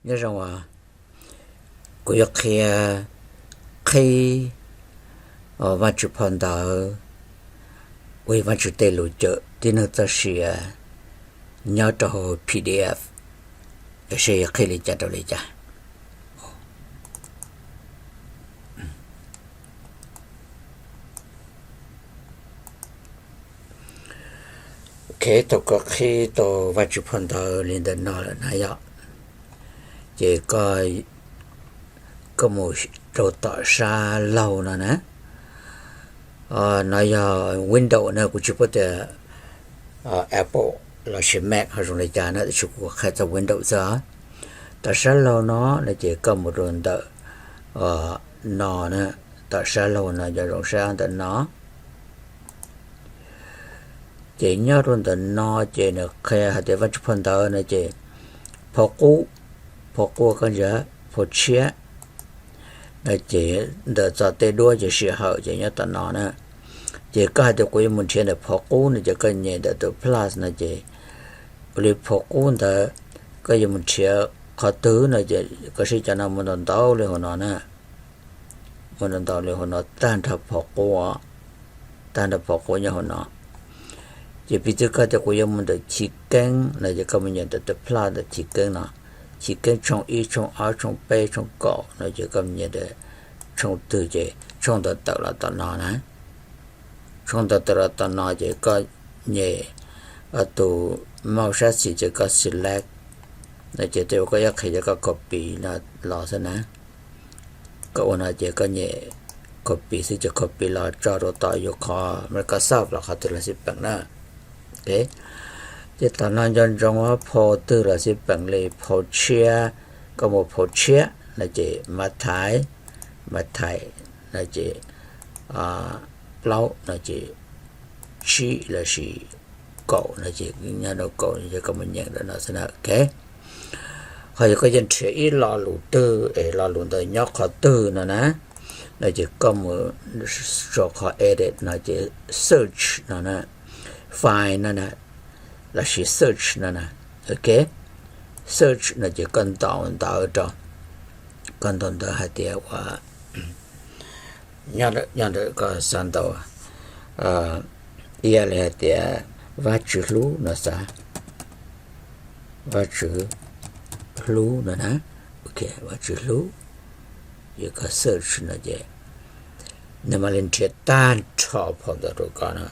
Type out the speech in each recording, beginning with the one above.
Nyob zoo, kuv yuav qhia qhib Vajtswv phau ntawv uas Vajtswv tej lus cawm tib neeg txoj sia nyob rau hauv P D F, seb yuav qhib li cas rau li cas. Ok, thaum koj qhib tau Vajtswv phau ntawv li ntawm no lawm na yom, ces koj, koj mus rau tom sab laug no na. No yog Windows na, kuv tsis paub tias Apple los sis Mac ho zoo li cas na, tiam sis kuv qhia txog Windows xwb. Tom sab laug no no ces koj mus rau ntawm no na, tom sab laug no, nco ntsoov saib ntawm no. Ces nyob rau ntawm no ces nws qhia hais tias Vajtswv phau ntawv no ces phau qub, phau qub koj ntsia, phau tshiab no ces ntawm txog tej duab ces sij hawm ces nyob tom no na. Ces koj hais tias kuv yuav mus nrhiav ntawm phau qub no ces koj nyem ntawm tus plus no ces ua li phau qub ntawd koj yuav mus nrhiav qhov twg no ces koj saib cov no muaj ntau ntau li hauv no na. Muaj ntau ntau li hauv no tag nrho phau qub, tag nrho phau qub nyob hauv no. Ces piv txwv koj tias kuv yuav mus ntawm chiv keeb no ces koj mus nyem ntawm tus plus ntawm chiv keeb no, chiv keeb tshooj ib, tshooj ob, tshooj peb, tshooj kaum no ces koj mus nyem ntawm tshooj twg ces tshooj ntawd tawm los tom no na. Tshooj ntawd tawm los tom no ces koj nyem tus mouse sab xis ces koj select no ces tej uas koj yuav qhia ces koj copy no los xwb na. Koj ua no ces koj nyem copy xwb ces copy los tso rau tom yus qhov Microsoft los qhov twg los xij peem na. Ces tom no nco ntsoov phau twg los xij peem li phau tshiab, koj mus phau tshiab no ces Mathais, Mathais no ces plaub no ces tsib lossis kaum no ces nyob rau kaum ces koj mus nyeem rau no xwb na, ok. Ho yog koj yuav nrhiav ib lo lus twg es lo lus ntawd nyob qhov twg no na, no ces koj mus rau qhov edit no ces search no na, find no na, lossis search no na, ok. Search no ces koj ntaus ntawv rau, koj ntaus ntawv hais tias ua, nyob ntawm koj xav ntaus ib yam li hais tias Vajtswv hlub no xav, Vajtswv hlub no na, ok, Vajtswv hlub. Ces koj search no ces nws mam li nrhiav tag nrho phau ntawv rau koj no.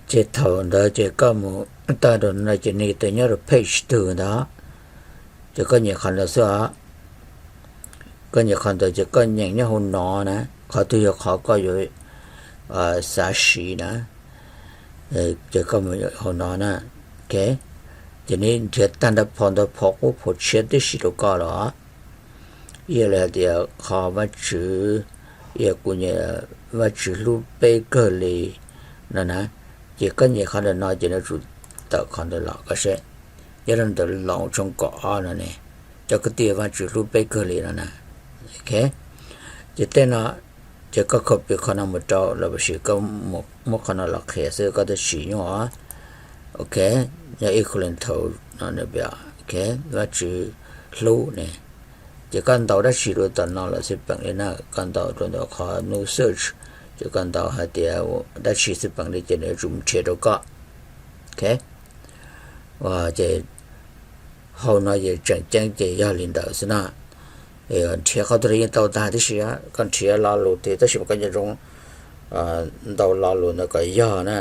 Ces thaum ntawd ces koj mus tag rau no ces nws tias nyob rau page twg ntawd, ces koj nyem qhov ntawd xwb os. Koj nyem qhov ntawd ces koj nyeem nyob hauv no na, qhov twg yog qhov koj yuav xav siv na, ces koj mus hauv no na, ok. Ces nws nrhiav tag nrho phau ntawv, phau qub phau tshiab tib si rau koj los, ib yam li hais tias qhov Vajtswv, ib yam kuv nyem Vajtswv hlub peb kawg li no na, ces koj nyem qhov ntawm no ces nws yuav tsum tawm qhov ntawd los koj saib. Nyob rau ntawm Loos tshooj kaum ob no ne, cov kwv tij Vajtswv hlub peb kawg li no na, ok. Ces tej no ces koj copy qhov no mus rau los sis koj muab qhov no los qhia xwb koj twb siv nyuaj os, ok. Nyob ib Kolinthus no, ok, Vajtswv hlub ne, ces koj ntaus dab tsi rau tom no los xij peem li na, koj ntaus rau ntawm qhov new search, ces koj ntaus hais tias dab tsi xij peem li ces nws yuav tsum nrhiav rau koj, ok. Ces hauv no ces tseem ceeb ces yog li ntawd xwb na. Nrhiav qhov twg los yeej tau tag tib si, koj nrhiav lo lus twg tab sis mas koj nco ntsoov ntaus lo lus ntawd kom yog na.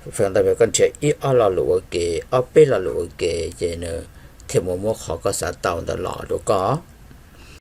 Feem ntau koj nrhiav ib ob lo lus ua ke, ob peb lo lus ua ke ces nws thiaj mus muab qhov koj xav tau ntawd los rau koj.